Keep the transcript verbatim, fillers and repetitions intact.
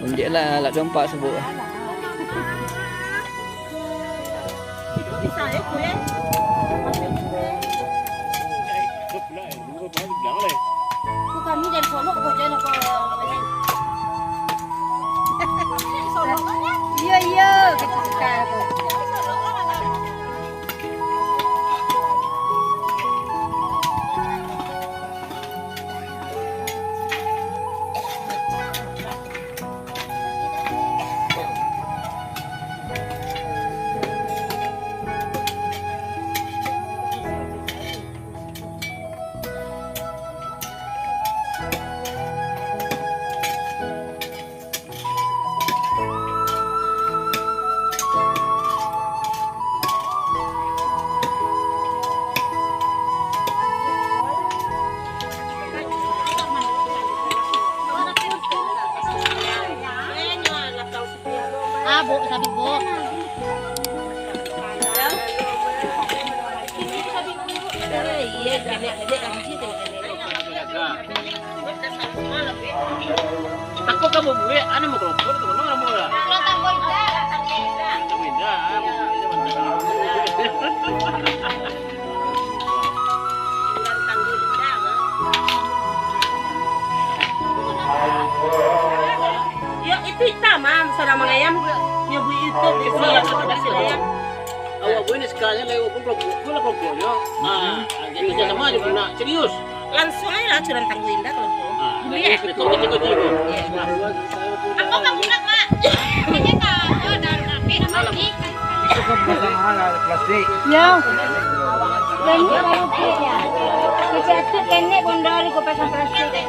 Undiak lah, lah dompak sabuk. Kami dari Solok kok, jangan kok. Iya, iya, kecil sekali kok. Ah, Bu, sabi, Bu. Iya, iya, iya. Tako ka babuek, anu mah kalompo tu, mano urang murah? Pulau Tambun Indah. Tambun Indah, ah, babuek zaman. Yo, itu hitam, ah, saudara mangayam. Yo, bu itu, bu itu, ya, saudara mangayam. Awak buek ni sakarang lai, awak pun kalompo, pun lah kalompoknyo. Ah, jadi kerja sama aja pun nak serius. Langsuang aja lah, Suran Tangguh Indah kalau tu. Ah, boleh, ya? Betul, betul, betul, betul. Iya. Nah. Apa kamu nak, Mak? Kayaknya tak, oh, dah rapi nama ni. Itu kan pasang alat plastik. Ya. Dan ini baru plastik, ya. Kecil tu kenek bondar di kupasan plastik.